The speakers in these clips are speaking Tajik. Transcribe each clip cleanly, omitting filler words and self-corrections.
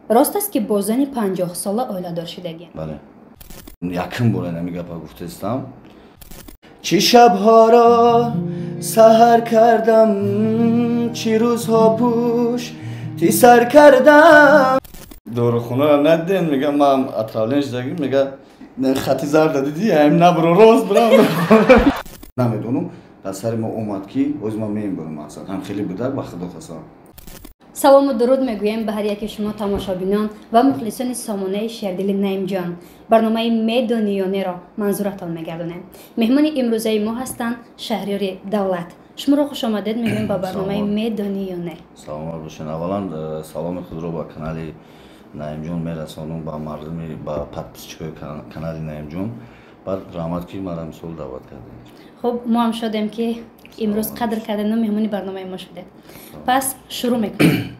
Рост аст, ки бо зани 50-сола оиладор шудагӣ? Бале, якум бора ин ҳамин гапа гуфтаистам. Чӣ шабҳоро саҳар кардам, чӣ рӯзҳо пушти сар кардам. Дорухонаро надидем, мега ман отравление шудагӣ, мега хати зарда дидӣ, ҳам набро, рост бирам. Намедонам, дар сари мо омад, ки ҳозир ман мембурам, мақсад ҳам хеле будак, ба худо қасам. Салому дуруд мегӯем ба ҳар яки шумо, тамошобинон ва мухлисони сомонаи Шердили Наимҷон. Барномаи «Медонӣ ё не»-ро манзуратон мегардонем. Меҳмони имрӯзаи мо ҳастанд Шаҳриёри Давлат. Шуморо хушомадед мегӯем ба барномаи «Медонӣ ё не». Саломат бошед. Аввалан саломи худро ба канали Наимҷон мерасонам, ба мардуми, ба подписчикои канали Наимҷон. Баъд раҳмат, ки мара мисол даъват кардем. Хуб, мо ҳам шодем, ки имрӯз қадр кардену меҳмони барномаи мо шудед. Пас шурӯъ мекунем.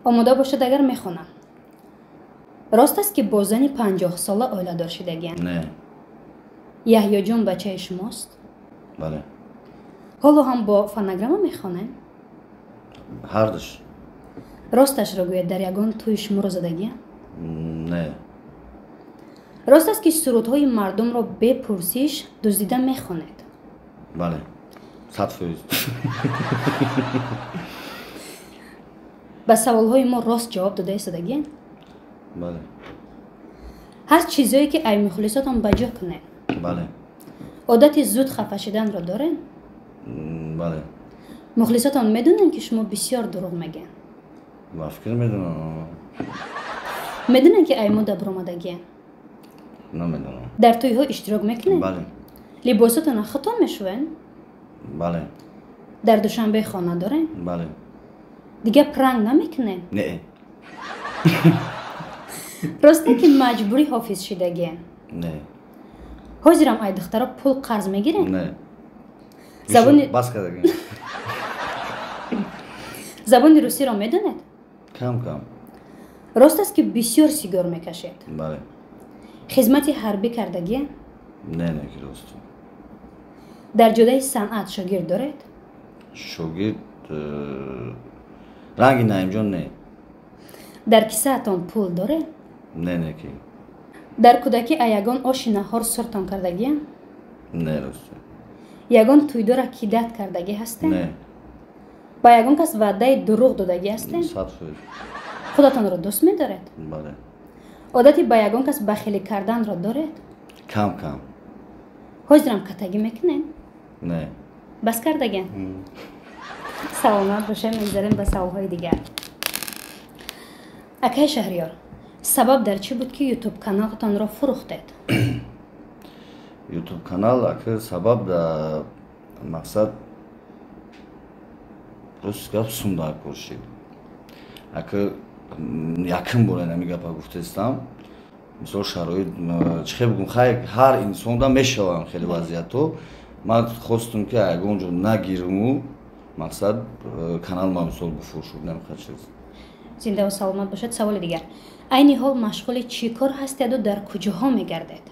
Омода бошед, агар мехонам. Рост аст, ки бо зани 50-сола оиладор шудагиам? Не. Яҳёҷон бачаи шумост? Бале. Ҳоло ҳам бо фонограмма мехонем? Ҳардуш. Росташро гӯед, дар ягон тӯи шуморо задагиам? Не. Рост аст, ки сурудҳои мардумро бепурсиш дуздида мехонед? Бале, 100%. Ба саволҳои мо рост ҷавоб дода истодагием? Бале. Ҳар чизое, ки ай мухлисотон ба ҷо кунед? Бале. Одати зуд хафа шиданро доред? Бале. Мухлисотон медонанд, ки шумо бисёр дурӯғ мегӯянд? Ба фикр, медонам. Медонанд, ки ай мо дабромадагиям? Намедонам. Дар тӯйҳо иштирок мекунед? Бале. Либосотонро худтон мешӯед? Бале. Дар Душанбе хона доред? Бале. Дигар пранк намекунед? Не. Росте, ки маҷбурӣ ҳофиз шидагием? Не. Ҳозирам ай духтаро пул қарз мегиред? Не. Забони бас кардагӣ. Забони русиро медонед? Кам кам. Рост аст, ки бисёр сигор мекашед? Бале. Хизмати ҳарбӣ кардагием? Не, ки рост. Дар ҷодаи санъат шогирд доред? Шогирд ранги Наимҷон не. Дар кисаатон пул доред? Не, ки. Дар кӯдакӣ а ягон оши наҳор суртон кардагиям? Не, рост. Ягон тӯйдора кидать кардагӣ ҳастем? Не. Ба ягон кас ваъдаи дурӯғ додагӣ ҳастем? 100%. Худатонро дӯст медоред? Бале. Одати ба ягон кас бахилӣ карданро доред? Кам кам. Ҳозирам катагӣ мекунед? Не. Бас кардагиам? Саломат бошем. Мегзарем ба саволҳои дигар. Акаи Шаҳриёр, сабаб дар чӣ буд, ки Ютуб каналтонро фурӯхтед? Ютуб канал, ака, сабаб да мақсад, рост гап, сум даркор шид. Ака, якум бора ин ҳамин гапа гуфтаистам. Мисол, шароит, чӣ хел бигӯм, хай, ҳар инсонда мешавам хеле вазъиятҳо. Ман хостум, ки ягон ҷо нагирму мақсад канал ма мисол бифурӯшуд, намехоҳад чиз. Зиндаву саломат бошед. Саволи дигар: айни ҳол машғули чӣ кор ҳастеду дар куҷоҳо мегардед?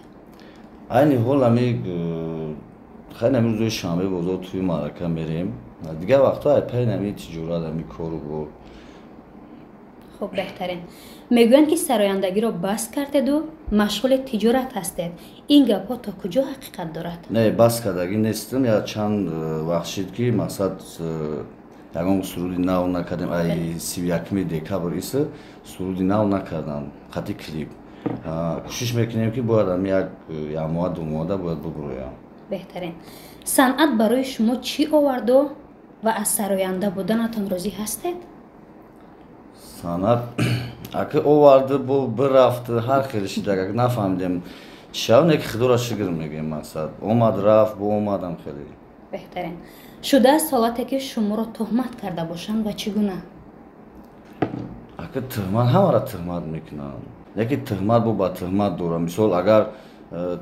Айни ҳол ами хай, нами рӯзои шанбе бозор, тӯи маърака мерем. Дигар вақтҳо ай пай нами тиҷорат, ами кору бор. Хуб, беҳтарин. Мегӯянд, ки сарояндагиро бас кардеду машғули тиҷорат ҳастед. Ин гапҳо то куҷо ҳақиқат дорад? Не, бас кардагӣ нестам. Я чанд вақт шид, ки мақсад ягон суруди нав накардем. Ай 31-уми декабр иса суруди нав накардам, қати клип. Кӯшиш мекунем, ки бояд ами як моҳа, 2 моҳада бояд бубуроям. Беҳтарин. Санъат барои шумо чӣ оварду ва аз сароянда буданатон розӣ ҳастед? Санъат, ака, овард, бо бирафт, ҳар хел шидак, нафаҳмидем чишав. Не ки, худоро шукр мегӯем, мақсад омад, рафт, бо омадам хеле. Беҳтарин. Шудааст ҳолате, ки шуморо туҳмат карда бошанд ва чӣ гуна? Ака, туҳмат ҳамаро туҳмат мекунанд, яке туҳмат бо ба туҳмат дорам. Мисол, агар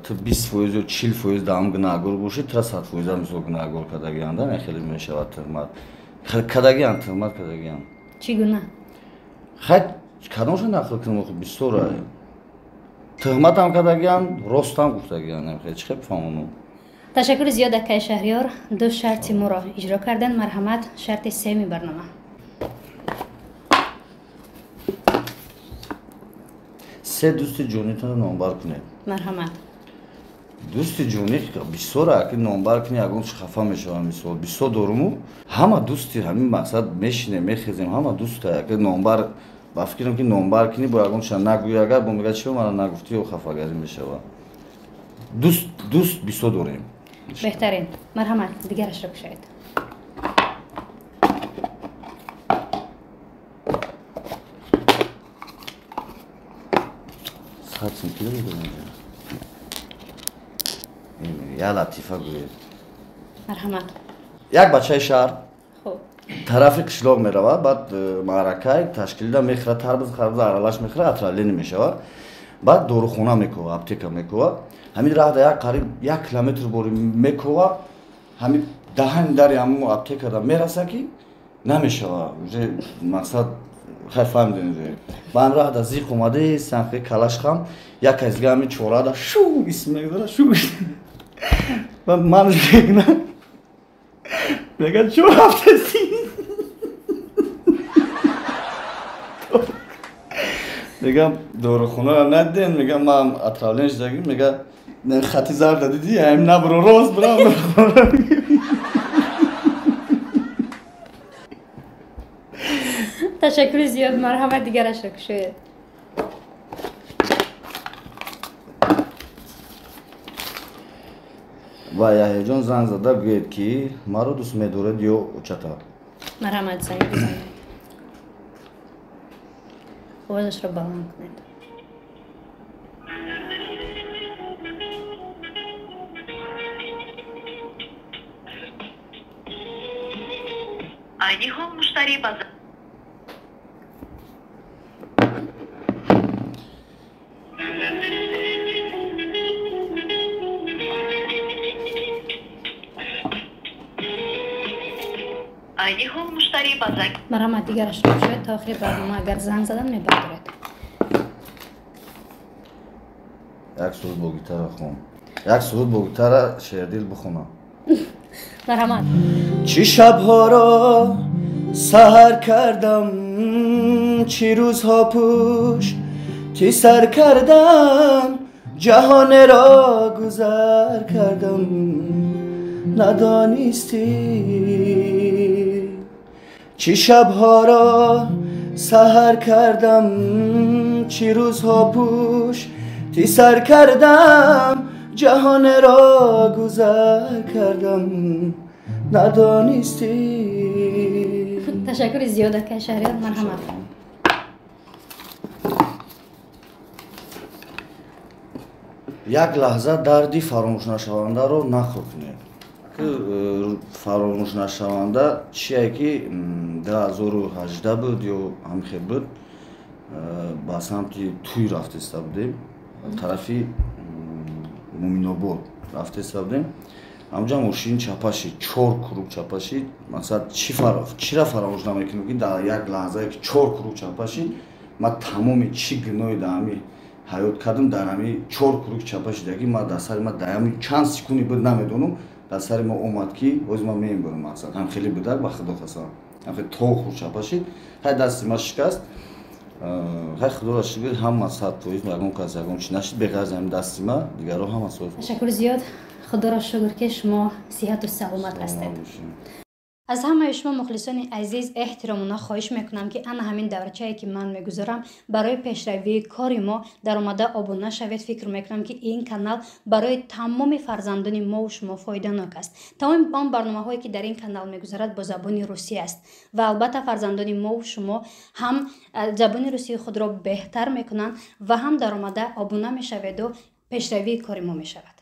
ту 20% ё 40% даам гунаҳгор бошӣ, тура 100%-а мисол гунаҳгор кардагианда, хеле мешавад. Туҳмат кардагианд, туҳмат кардагианд. Чӣ гуна? Хай, кадомша нақл кунам? Бисёр туҳматам кардагианд, ростам гуфтагианд, чӣ хел бифаҳмонам? Ташаккури зиёд, акаи Шаҳриёр, ду шарти моро иҷро кардан. Марҳамат, шарти сеюми барнома. Се дӯсти ҷонитонро номбар кунед. Марҳамат. Дӯсти ҷонӣ бисёр ки номбар кунӣ, ягон чи хафа мешавам. Мисол бисёр доруму ҳама дӯсти ҳамин мақсад мешинем, мехезем, ҳама дӯста. Ки номбар ба фикрам ки номбар кунӣ бо ягон чиза нагӯӣ, агар бо мега чиро мара нагуфтӣ, ё хафагарӣ мешава. Дӯст бисёр дорем. Беҳтарин. Марҳамат, дигарашро кушоед. Я латифа гӯед. Марҳамат. Як бачаи шаҳр тарафи қишлоқ меравад, баъд маъракай ташкилида мехӯрад, тарбуз харбуз аралаш мехӯрад, отравление мешавад. Баъд дорухона мекова, аптека мекова. Ҳамин раҳда як қариб 1 километр бори мекова, ҳамин даҳани дари ҳамун аптекада мераса ки намешава. Уже мақсад хай фаҳмидем уже. Ба ҳамин раҳда зиқ омаде, санхи калаш хам, як аз дига ҳамин чорада шу исм мегузара, шу. Ман мегӯям, мегӯяд чо рафтаси? Мегам дорухонаро надидем, мегам ман отравление шудагим, мега хати зарда дидӣ, ҳам набро рост бирам дорухона. Ташаккури зиёд, марҳамат, дигарашро кушоед. Ва Яҳёҷон занг зада гӯед ки маро дӯст медоред ё очата. Марҳамат, занг бизанед. Овозашро баланд кунед. Айни ҳол муштарӣ ба Марҳамат, дигарашро кушоед то охири барнома агар занг задан мебардоред. Як суруд бо гитара хон. Як суруд бо гитара шердил бихонам. Марҳамат. Чӣ шабҳоро саҳар кардам, чӣ рӯзҳо пушти сар кардам, ҷаҳонеро гузар кардам, надонистӣ. Чӣ шабҳоро саҳар кардам, чӣ рӯзҳо пушти сар кардам, ҷаҳонеро гузар кардам, надонистӣ. Ташаккури зиёд, акай Шаҳриёр, марҳамат. Як лаҳза дарди фаромӯшнашавандаро нақл кунед. Фаромӯшнашаванда чие ки 2018 буд ё ҳамхел буд, ба самти Туй рафтеста будем, тарафи Муминобод рафтеста будем. Ҳамҷа мошин чапа шид, 4 круг чапа шид. Мақсад чира фаромӯш намекунем ки дар як лаҳзае ки 4 круг чапа шид, ман тамоми чӣ гуноҳе дар ҳами ҳаёт кардам, дар ҳами 4 круг чапа шидаги ман дар сари ман дар ҳами чанд секунди буд намедонам, дар сари ма омад ки ҳоз ман мемебарам. Мақсад ҳам хеле будак, ба худо қасам, ҳам хеле то хур чапа шид, ҳай дасти ма шикаст. Хай худоро шукр, ҳама 100% ягон кас ягон чи нашид, беғараз ҳами дасти ма, дигарро ҳама соз. Ташаккури зиёд, худоро шукр ки шумо сиҳату саломат ҳастед. Аз ҳамаи шумо мухлисони азиз эҳтиромона хоҳиш мекунам ки ана ҳамин даврчае ки ман мегузорам барои пешравии кори мо даромада обуна шавед. Фикр мекунам ки ин канал барои тамоми фарзандони мову шумо фоиданок аст. Тамоми он барномаҳое ки дар ин канал мегузарад бо забони русӣ аст ва албатта фарзандони мову шумо ҳам забони русии худро беҳтар мекунанд ва ҳам даромада обуна мешаведу пешравии кори мо мешавад.